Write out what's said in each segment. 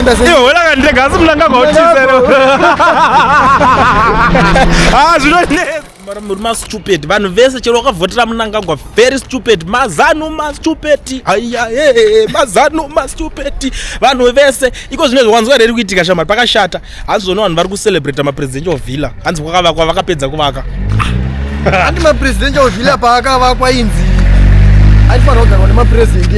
Iwe wena kandega asi Mnangagwa utizere. Ah, zvinonetsa. Muri mastupid vanhu vese chero wakavhotera Mnangagwa, very stupid. Mazanu mastupid, aya hey, mazanu mastupid vanhu vese. Iko zvino wanzwa reri kuitika shamari pakashata. Hanzi zvona vanhu vari kucelebrata mapresidential villa, hanzi kwakavakwa, vakapedza kuvaka. Handi mapresidential villa paakavakwa inzi aifanira kugarwa nemapresident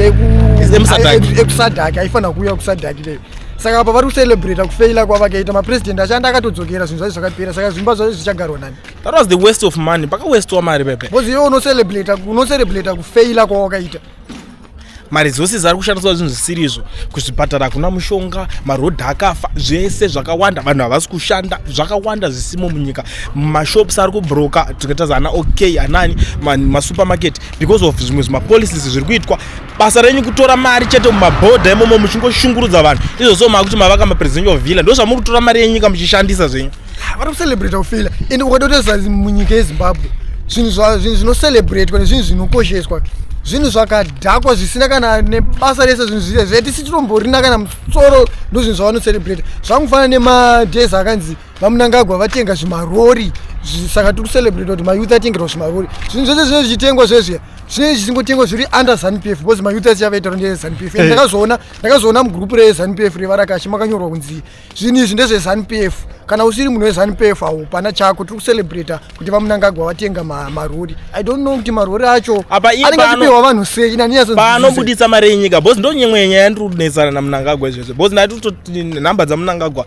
EmuSADC. Ekusadhaki, aifanira kuuya kuSADC leyo. Saka apa vari kucelebrata kufeila kwavakaita. Mapresident ashanda akatodzokera, zvinhu zvacho zvakapera. Saka zvimba zvacho zvichagarwa nani? That was the waste of money, pakawastwa mari pepe. Because iwe unocelebrata kufeila kwawakaita. Maresources ari kushandiswa zvinhu zvisiri izvo. Kuzvipatara hakuna mushonga, marodhi akafa, zvese zvakawanda, vanhu havasi kushanda, zvakawanda zvisimo munyika. Mashops ari kubroka, tikaita ana OK, anani masupermarket, because of zvimwe zvimapolicies zviri kuitwa. Basa renyu kutora mari chete mumabhodha imomo, muchingoshungurudza vanhu. Izvo so makuti mavaka mapresidential villa, ndo zvamuri kutora mari yenyika muchishandisa zvenyu. Vari kucelebrata kufeila. Ende ukatotarisa munyika yeZimbabwe, zvinhu zvinhu zvinocelebratwa nezvinhu zvinokosheswa, zvinhu zvakadhakwa zvisina kana nebasa rese, zvinhu zviya zvatisi titomborina kana musoro, ndo zvinhu zvavanocelebrata. Zvangufanana nemadays akanzi vaMnangagwa vatenga zvimarori, saka tiri kucelebrata kuti mayouth atengerwa zvimarori. Zvinhu zvese zvinenge zvichitengwa zvezviya zvinenge zvichingotengwa zviri under ZANU PF, because mayouth achichavaita ndezanu PF. Ndakazoona mugurupu reZANU PF revarakashi makanyorwa kunzi zvinhu izvi ndezveZANU PF, kana usiri munhu weZANU PF haupana chako. Tiri kucelebrata kuti vaMnangagwa vatenga marori. I don't know kuti marori acho Apa iye anenge achipiwa vanhu sei. Inani paanobuditsa mari yenyika, because ndo nyimwe nyaya yandiri kunetsana naMnangagwa izvezvo, because ndati nhamba dzaMnangagwa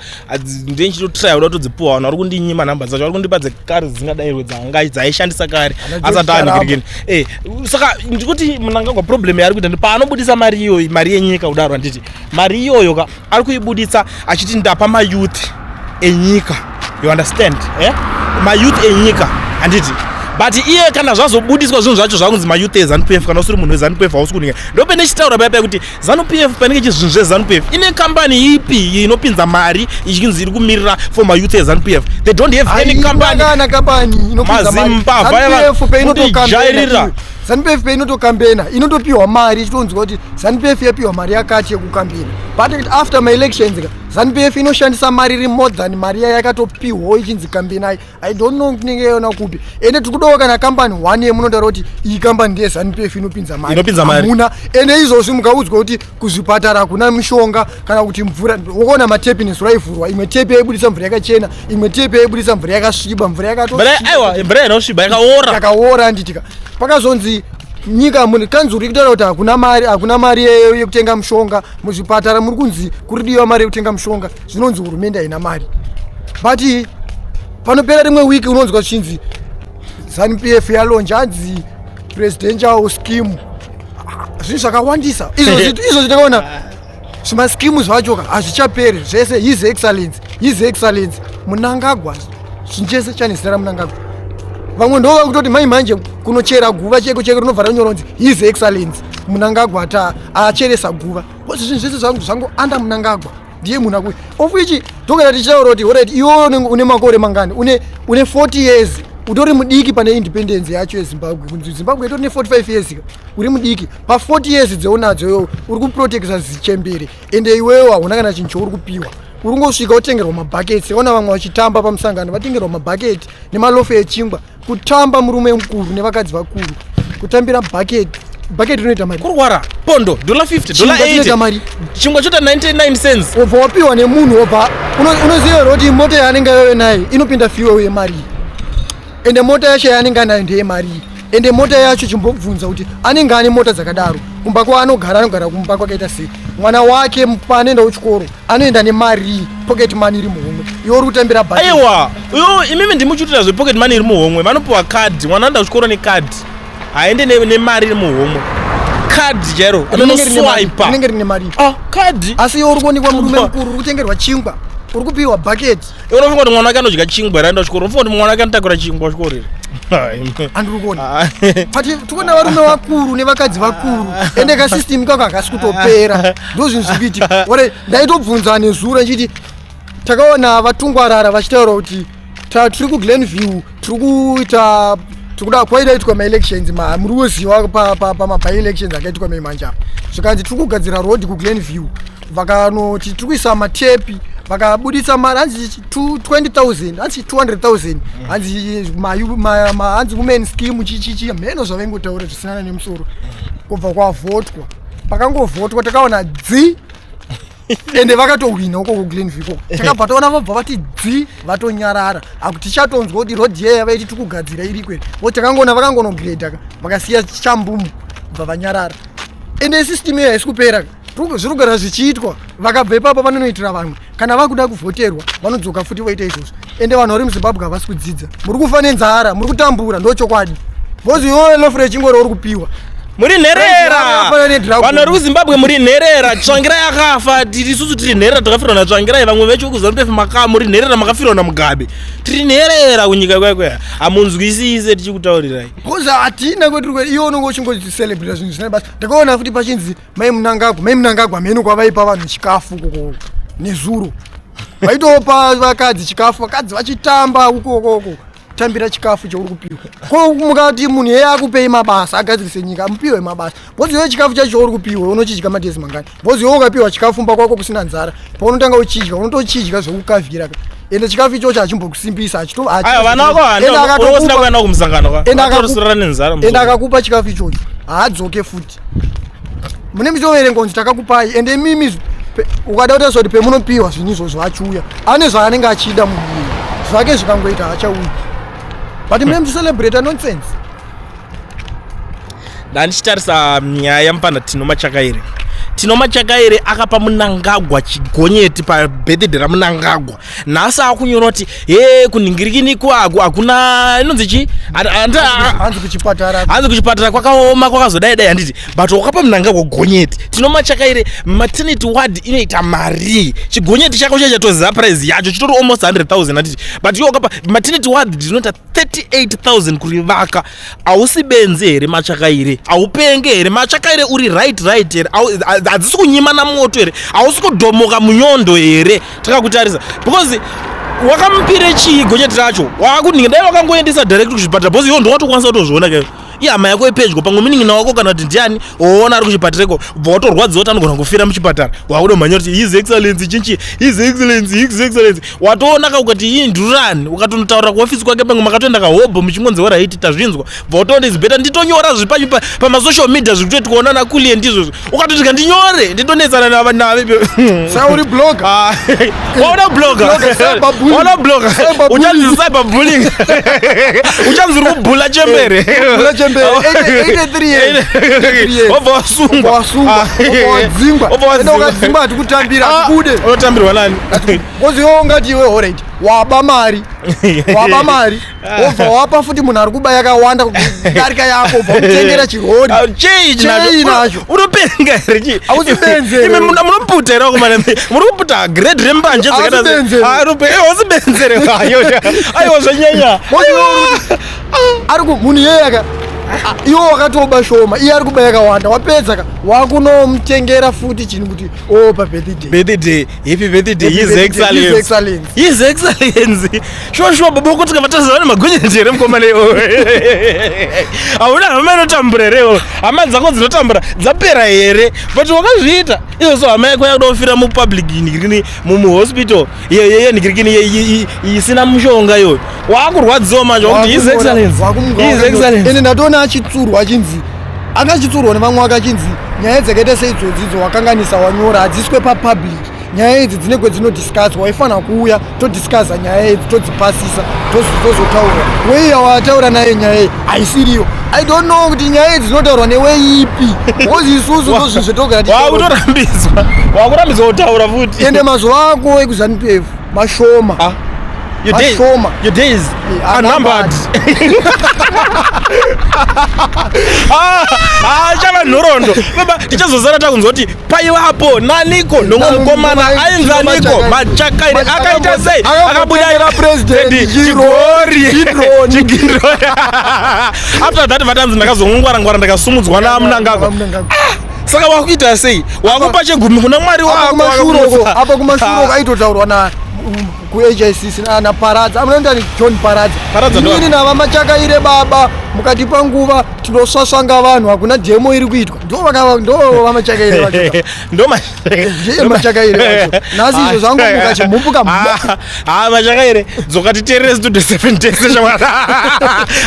ndenichitotraya kuda kutodzipuwa, vanhu vari kundinyima nhamba dzacho, vari kundipa dzekare dzisingadairwe, dzanga dzaishandisa kare. Ana asati George anhikirikini. Saka ndikuti Mnangagwa, problem yaari kuita ndi paanobudisa mari iyoyi, mari yenyika kudaro, handiti mari iyoyo ka ari kuibuditsa achiti ndapa mayouth enyika, you understand, eh? Mayouth enyika, handiti? But iye kana zvazobudiswa zvinhu zvacho zvakunzi mayouth eZANU PF, kana usiri munhu weZANU PF hausi kuninga. Ndopene chitaura paya paya kuti ZANU PF panenge chi zvinhu zveZANU PF, ine kambani ipi inopinza mari ichinzi iri kumirira for mayouth eZANU PF? They don't have any company. Kana kambani inopinza mari. Mazimbabwe ZANU PF kutijairira. ZANU PF peinotokambena inotopiwa mari, ichitonzwa kuti ZANU PF yapiwa mari yakati yekukambena, but after maelections ka ZANU PF inoshandisa mari iri more than mari iya yakatopiwawo ichinzi kambenai. I don't know kunenge yaiona kupi. Ende tiri kudawo kana kambani one yemunotaura kuti iyi kambani ndeyeZANU PF inopinza mari. Inopinza mari. Hamuna. Ende izvozvi mukaudzwa kuti kuzvipatara hakuna mishonga kana kuti mvura, wakaona matepi nezuro aivhurwa, imwe tepi yaibudisa mvura yakachena, imwe tepi yaibudisa mvura yakasviba, mvura yakato Aiwa, mvura inosviba, yakaora. Yakaora, handitika? Pakazonzi nyika kanzuru ikutaura kuti hakuna mari, hakuna mari yekutenga mushonga muzvipatara, muri kunzi kuri diwa mari yekutenga mushonga, zvinonzi hurumende haina mari. But panopera rimwe wiki unonzwa zvichinzi ZANU PF yalauncha hanzi presidential scheme. Zvinhu zvakawandisa izvo takaona zvimaskimu zvacho ka hazvichaperi zvese. His Excellence, His Excellence Mnangagwa, chinhu chese chane zita raMnangagwa. Vamwe ndo vakutoti mai manje kunochera guva cheko cheko rinobva ranyora kunzi His Excellence Mnangagwa ata acheresa guva, because zvinhu zvese zvangu zvangu anda Mnangagwa ndiye munhu aku of which tokana tichitaura kuti alright, iwe une makore mangani? Une 40 years, utori mudiki pane independence yacho yeZimbabwe. Kunzi Zimbabwe itori ne45 years ka, uri mudiki pa40 years dzeunadzo iwewe uri kuprotecta zichembere. Ende iwewe hauna kana chinhu chouri kupiwa, uri kungosvika wotengerwa mabhaketi. Ona vamwe vachitamba pamusangano, vatengerwa mabhaketi nemalofu echingwa, kutamba murume mukuru nevakadzi vakuru, kutambira bhaketi. Bhaketi rinoita mari? Kurwara pondo dollar 50, dollar Chingwa chinoita 80. mari? Chingwa chota 99 cents. Wobva wapiwa nemunhu, wobva unoziva here kuti mota yaanenge ayo nayo inopinda fuel yemari? Ende mota yacho yaanenge anayo ndeyemari. Ende mota yacho, chimbobvunza kuti anenge ane mota dzakadaro kumba kwaanogara, anogara kumba kwakaita sei? Mwana wake paanoenda kuchikoro anoenda nemari, pocket money iri muhomwe, iwe uri kutambira bhaketi. Aiwa, uyo imimi ndimuchutira zvepocket money iri muhomwe. Vanopiwa kadhi, mwana anoenda kuchikoro nekadhi, haende nemari iri muhomwe, kadhi chairo. Rinenge rine mari- Anonoswipa. Rinenge rine mari. Ah, kadhi. Asi iwe uri kuonekwa murume Chingwa. mukuru uri kutengerwa chingwa, uri kupiwa bhaketi. Iwe unofunga kuti mwana wake anodya chingwa here aenda kuchikoro? Unofunga kuti mwana wake anotakura chingwa kuchikoro here? Handiri kuona. Ah. But tikuona varume vakuru nevakadzi vakuru, ende kasystem kako hakasi kutopera. Ndo zvinhu zviri kuitika. Ore ndaitobvunza nezuro ndichiti takaona vaTungwarara vachitaura kuti tiri kuGlenview, tiri kuita, tiri kuda kwaidaitwa maelections, muri kuziva pamaby elections akaitwa maimanje apa, zvikanzi tiri kugadzira road kuGlenview. Vakanoti tiri kuisa matepi, vakabuditsa mari, hanzi 20,000, hanzi 200,000, hanzi hanzi women scheme, chichichi, mheno zvavaingotaura zvisinana nemusoro. Kubva kwavhotwa, pakangovhotwa takaona dzi, ende vakatohwina uko kuGlen View. Takabva taona vabva vati dzi, vatonyarara. Hakutichatonzwa kuti road yeya vaiti tikugadzira iri kwere o. Takangoona vakangonogredha, vakasiya chambumu, bva vanyarara. Ende system iyo haisi kupera, zviri kugara zvichiitwa. Vakabva ipapo vanonoitira vamwe. Kana vakuda kuvhoterwa, vanodzoka futi voita izvozvo. Ende vanhu vari muZimbabwe havasi kudzidza. Muri kufa nenzara, muri kutambura, ndo chokwadi, because iwewe loaf rechingoro uri kupiwa. Muri nherera. Yakafanana nedragon. Vanhu vari kuZimbabwe, muri nherera. Tsvangirai akafa, tiri isusu tiri nherera, takafirwa naTsvangirai. Vamwe vecho kuZANU PF maka muri nherera, makafirwa naMugabe. Tiri nherera kunyika kwekweya, hamunzwisise tichikutaurirai. Because hatina kwetiri kuenda. Iwe unonge uchingocelebrata zvinhu zvisina basa. Ndakaona futi pachinzi mai Munangagwa, mai Munangagwa, mheno kwavaipa vanhu chikafu ukoko nezuro. Vaitopa vakadzi chikafu, vakadzi vachitamba ukokoko, tambira chikafu chauri kupiwa. Ko mukati munhu yeye akupei mabasa, agadzirise nyika, amupiwe mabasa, because iwe chikafu chacho chauri kupiwa unochidya madhezi mangani? Because iwe ukapiwa chikafu mba kwako kusina nzara, paunotanga uchidya unotochidya zvekukavhira. Ende chikafu ichocho hachimbokusimbisa. Aiwa, vana vako Ende usina kuenda kumusangano. Ende akatorosirana nenzara. Ende akakupa chikafu ichocho haadzoke futi. Mune muchitoverenga kunzi takakupai. Ende imimi ukada kutarisa kuti pemunopiwa zvinhu izvozvo achiuya, ane zvaanenge achida munhu uyu, zvake zvikangoita haachauyi, but mune muchicelebrata nonsense. Ndandichitarisa nyaya yamupana Tino Machakaire. Tino Machakaire akapa Munangagwa chigonyeti pabirthday raMunangagwa. Nhasi akunyora kuti he kunhingirikiniko hakuna inonzi chi. Hanzi kuchipatara. Hanzi kuchipatara kwakaoma, kwakazodai dai, handiti? But wakapa Munangagwa gonyeti, Tino Machakaire. Maternity ward inoita mari. Chigonyeti chako chachatoziva price yacho, chitori almost 100,000, handiti? But iwe wakapa maternity ward dzinoita 38,000 kurivaka. Hausi benzi here, Machakaire? Haupenge here, Machakaire? Uri right here? Hadzisi kunyima namoto here? Hausi kudhomoka munyondo here takakutarisa? Because wakamupire chii gonyeti racho? Wakuninga dai wakangoendesa direct kuchipatara, because iwo ndowatokwanisa kutozviona ke. Ihama yako ipedyo, pamwe munin'ina wako kana kuti ndiani, woona ari kuchipatareko, bva watorwadziwa kuti anogona kufira muchipatara, wakudomhanya kuti His Excellency chinchi, His Excellency, His Excellency. Watoona ka, ukati ii ndurani, ukatonotaura kuofisi kwake, pamwe makatoenda kahobho muchingonzi alright, tazvinzwa. Bva watoona is better nditonyora zviri pamasocial media zviri kutoitwa nakulie ndizvozvo. Ukatotika ndinyore, nditonetsana nave. Sa uri blogger. Ah, waona blogger. Blogger, cyberbullying. Waona blogger. Cyberbullying. Uchanzi cyberbullying, uchanzi uri kubhula chembere. Kubhula chembere, 83 years. 83 years. Wobva wasungwa. Wasungwa. Ah. Wobva wadzingwa. Wobva Ende wadzingwa. ukadzingwa hatikutambira, hatikude. Unotambirwa nani? Because iwe ungati iwe alright, waba mari, waba mari, wobva wapa futi munhu ari kuba yakawanda kudarika yako, ubva kutengera chirori. Ah, chei? Chei nacho? Unopenga here chi? Hausi benzi here? Imi munoputa here vakomana? Muri kuputa grade rembanje. Hausi benzi here? Hausi benzi here? Aiwa, zvanyanya. Because iwe ari munhu iyeye aka iwe wakatoba shoma, iye ari kuba yakawanda. Wapedza ka, wakunomutengera futi chinhu kuti o pabirthday. Birthday, happy birthday. Happy His birthday, His Excellence. Excellence. His Excellency. Shuwa shuwa, baba kuti kavatazana nemagonyeti here mukomana iwowe? Hauna hama inotambura here iwowe? Hama dzako dzinotambura dzapera here? But wakazviita izvozvo, hama yako yakuda kufira mupublic nigirikini, muhospital yenigirikini isina mushonga iyoyo. Waakurwadziwa manje, wakuti His Excellence, His Excellence. Ende ndatoona achitsurwa, achinzi akachitsurwa nevamwe, akachinzi nyaya dzakaita seidzodzidzo wakanganisa, wanyora, hadziswe papublic. Nyaya idzi dzine kwedzinodiscusswa, waifanira kuuya todiscussa nyaya idzi, todzipasisa, tozotaura. Wei yawataura nayo nyaya iyi haisiriyo. I don't know kuti nyaya idzi dzinotaurwa newei ipi, because isusu ndozvinhu zvetogara. Wakutorambidzwa, wakurambidzwa kutaura futi. Ende mazuva ako ekuZANU PF mashoma. Ah. Your days, Mashoma. your days are numbered. Ah, ah, chava nhoroondo baba. Tichazozara takunzwa kuti paivapo naniko nomwe mukomana ainzi aniko, Machakaire, akaita sei, akabuda Akambotengera president chigori. Chidroni. Chigirori. After that vatanzi ndakazongwara ngwara, ndakasumudzwa naMunangagwa. Saka wakuita sei? Wakupa chegumi kuna Mwari wako. Apa kumashure uko Wakamutsa. apa kumashure uko aitotaurwa na kuHICC naParadza. Amunondani John Paradza. Paradza Inini navaMachakaire baba, mukatipa nguva tinosvasvanga vanhu, hakuna demo iri kuitwa. Ndo ndo vaMachakaire vacho. Ndo Ndiye Machakaire vacho. Nhasi izvo zvangu mukachimhumbuka. Ha, Machakaire, dzoka titeerere Studio 7 tese shamwari.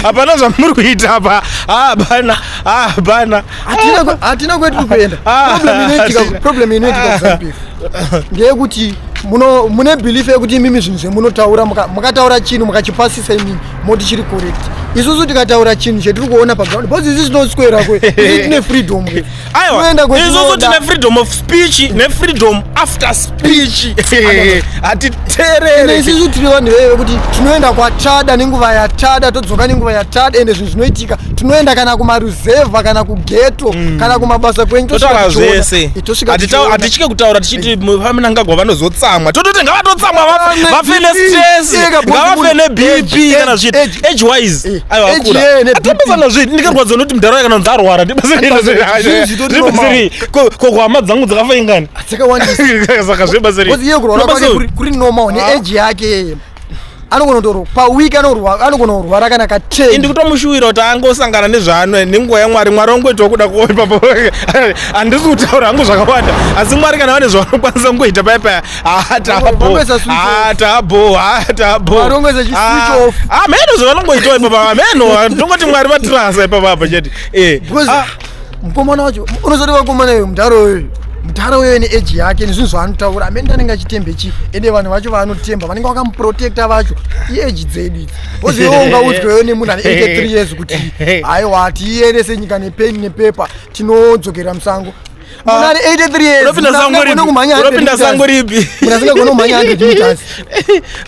Hapana zvamuri kuita apa, hapana, hapana. Hatina kwetiri kuenda. Problem inoitika kuZANU-PF ndeyekuti mune belief yekuti imimi zvinhu zvemunotaura, mukataura chinhu mukachipasisa, imimi moti chiri correct. Isusu tikataura chinhu chetiri kuona paground, because isi tinoswera kwe, isi tine freedom kwe. Aiwa. Tinoenda kwetinoda. Isusu tine freedom of speech nefreedom after speech, hatiterere. Ende isusu tiri vanhu veve kuti tinoenda kwatada nenguva yatada, todzoka nenguva yatada. Ende zvinhu zvinoitika, tinoenda kana kumaruzevha, kana kughetto, kana kumabasa kwenyu, tosvika Totaura tichiona. zvese. Tosvika tichiona. Hatitye kutaura tichiti vaMnangagwa vanozotsamwa, tototi ngavatotsamwa, vafe nestress. Ega, because Ngavafe neBP kana zviti age wise. Aiwa, Age akura. ye, ne BP. Atambasana zviti ndikarwadza nokuti mudharaunda kana nzarwara. Zvinhu zvitori normal. Ko hama dzangu dzakafa ingani? Dzakawandisa. Saka zvebasa rei? Because iye kurwara kwake kuri normal neage yake. Anogona kutoro paweek anogona kurwara kana ka10. Indi kutomushuwira kuti angosangana nezvaano nenguva yaMwari. Mwari wangoitawo kuda kuo ipapo. Handisi kutaura hangu zvakawanda, asi Mwari kana vane zvavanokwanisa kungoita paya paya, hatabo. Vangoisa switch off. Hatabo, hatabo. Mwari vangoisa chi-switch off. Mheno zvavanongoitawo ipapa, mheno. Ndongoti Mwari vatirasa ipapa apa chete. Because mukomana wacho unozoti vakomana iwe, mudharo uyu, mudharo uyo neage yake nezvinhu zvaanotaura, amene anenge achitembe chi. Ende vanhu vacho vaanotemba vanenge vakamuprotecta vacho iage dzedu idzi, because iwe ungaudzweyo nemunhu ane 83 years kuti haiwa, tiendese nyika nepeni nepepa, tinodzokera musango, munhu ane 83 years Unopinda munhu sango asingagoni ripi? kumhanya 100 Unopinda meters. sango ripi? Munhu asingagoni kumhanya 100 meters.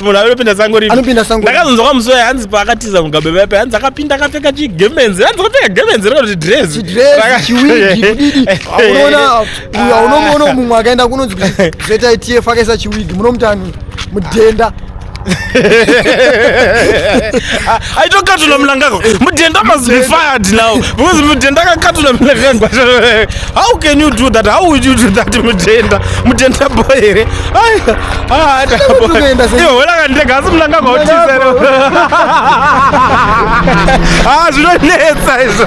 Munhu anopinda sango ripi? Anopinda sango ripi? Ndakazonzwa kwamusi waye, hanzi paakatiza Mugabe paya, hanzi akapinda akapfeka chigemenzi, hanzi akapfeka gemenzi raka kuti dress. Chidress, chiwigi, kudidi. Unoona uyu, unomuona mumwe akaenda kunonzi ZITF akaisa chiwigi, munomuti ani? Mudhenda. Aitokatula Mnangagwa. Mudhenda must be fired now, because Mudhenda akakatula Mnangagwa. How can you do that? How would you do that, Mudhenda? Mudhenda boy here? Kuenda sei? Iwe wena kandega, asi Mnangagwa utiza. Mnangagwa. Zvinonetsa izvo.